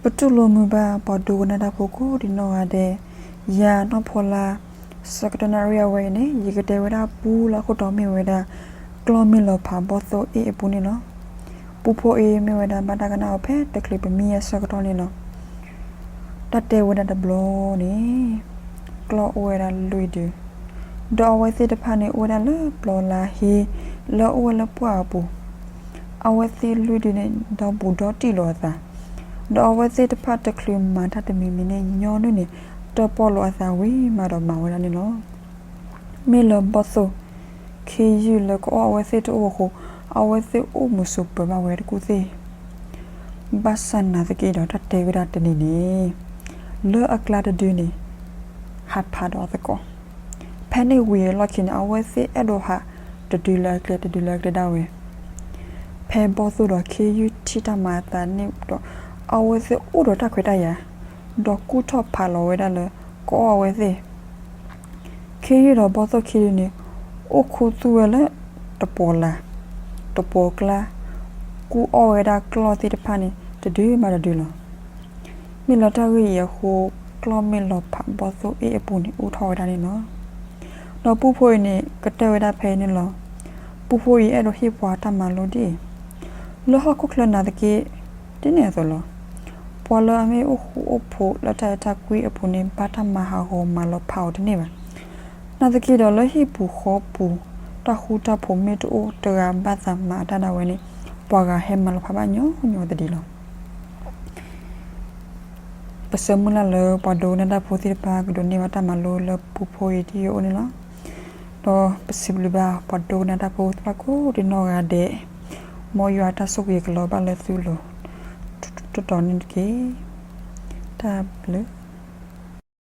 ပတူၢ်လိာ်မုာ်ဘၣ်ပှၤဒိကနၣ်တၢ်ဖိကိးဒံးနီၢ်ဂၤဒဲး, ယၤနီၢ်ဖီလါ, ဆၢကတီၢ်နၣ်ရံၣ်အဝဲအံၤန့ၣ် ယကတဲဝဲဒၣ်ပူလၢအခိၣ်တီမ့ၢ်ဝဲဒၣ် ကျီၢ်မ့ၢ်လီၤဖးဘီၣ်သိၣ်အ့ၣ်အပူၤန့ၣ်လီၤ. ပူဖိအံၤမ့ၢ်ဝဲဒၣ်ဘၣ်တၢ်ကနၣ်အီၤဖဲတချုးပမံအဆၢကတီၢ်န့ၣ်လီၤ. တၢ်တဲဝဲဒၣ်တဘျီန့ၣ် ကျီၢ်အိၣ်ဝဲဒၣ်လွံၢ်ဒု, ဒီးအဝဲသ့ၣ်တဖၣ်န့ၣ် အိၣ်ဝဲဒၣ်လၢပျီလါဟ့ လၢအအိၣ်ဝဲလၢပှၢ်အပူၤ, အဝဲသ့ၣ်လွံၢ်ဒုန့ၣ် ဒီဘူးဒီတံၢ်လီၤအသး, ဒီးအဝဲသ့ၣ်တဖၣ်တချုးမၤတၢ်တမံၤမံၤန့ၣ် ညီနုၢ်န့ၣ် တၢၣ်ပီၣ်လီၤအသးဝံၤမးဒီးမၤဝဲဒၣ်န့ၣ်လီၤ. မ့ၢ်လၢဘီၣ်သိၣ် ခ့ယုၢ်လၢကအီၣ်အဝဲသ့ၣ်တအိၣ်အဃိ အဝဲသ့ၣ်အိၣ်မုာ်ဆိးပၢၤဘၣ်ဝဲတကူၣ်သ့ၣ် ဘၣ်ဆၣ်နာ်သက့ဒီးတၢ်တဲဝဲဒၣ်တနံၤန့ၣ် လၢအကျါတဒုန့ၣ် ဟးဖးဒီးအသကိး, ဖဲန့ၣ်ဝံၤအလီၢ်ခံန့ၣ် အဝဲသ့ၣ်အဲၣ်ဒိးဟးတဒုလၢအကျဲတဒုလၢအကျဲဒၣ်ဝဲ, ဖဲဘီၣ်သိၣ်ဒီးခ့ယုၢ်ထံၣ်တၢ်မၤအသးန့ၣ်ဒီး အဝဲသ့ၣ်အိၣ်ဒီးတၢ်ခွဲးတၢ်ယာ် ဒီးကူၣ်ထီၣ်ဖးလီၤဝဲဒၣ်လၢကအီၣ်အဝဲသ့ၣ် ခ့ယုၢ်ဒီးဘီၣ်သိၣ်ခံဒုန့ၣ် အိၣ်ခူသူၣ်ဝဲလၢတပီၤလၢ်, တပီၤကျါ, ကူၣ်အီၣ်ဝဲဒၣ်ကျီၢ်သ့ၣ်တဖၣ်န့ၣ် တဒုဘၣ်တဒုလီၤ. မ့ၢ်လၢတၢ်ဂ့ၢ်အံၤအဃိ ကျီၢ်မ့ၢ်လီၤဖးဘီၣ်သိၣ်အ့ၣ်အပူၤန့ၣ် အိၣ်ထီၣ်ဝဲဒၣ်န့ၣ်လီၤ. ဒီးပူဖိအံၤန့ၣ် ကတၢၢ်ဝဲဒၣ်ဖဲအံၤန့ၣ်လီၤ. ပူဖိအံၤအဲၣ်ဒိးဟ့ၣ်ပှၤတၢ်မၤလိဒ်အံၤ, လၢဟီၣ်ခိၣ်ချၢနာ်သက့ ဒ်န့ၣ်အသိးလီၤ. ပှၤလၢအမ့ၢ်အိၣ်ဃူအိၣ်ဖိးလၢတၢ်အဲၣ်တၢ်ကွံအပူၤန့ၣ် ဘၣ်တၢ်မၤဟးဂီၤမၤလီၤဖးအီၤတန့ၢ်ဘၣ်. နာ်သက့ဒီးလၢဟံၣ်ပူၤဃီပူၤ တၢ်ဃူတၢ်ဖိးမ့ၢ်တအိၣ်တဂၤဘၣ်သးမၤအတၢ်ဒၣ်ဝဲန့ၣ် ပှၤဂၤဟဲမၤလီၤဖးဘၣ်ညီညီသဒံးလီၤ. ပဆၢမုၢ်လၢ်လၢပှၤဒိကနၣ်တၢ်ဖိသ့ၣ်တဖၣ်ကဒိးန့ၢ်ဘၣ်တၢ်မၤလိလၢပူဖိအံၤဒ်အံၤအိၣ်န့ၣ်လီၤ. ဒီးပစံးဘျုးဘၣ်ပှၤဒိကနၣ်တၢ်ဖိသ့ၣ်တဖၣ်ကိးဒံးနီၢ်ဂၤဒဲး, မ်ယွၤအတၢ်ဆိၣ်ဂ့ၤကလီၤဘၣ်လၢသုလိၤ တတီၤန့ၣ်တက့ၢ်. တၢ်ဘျုး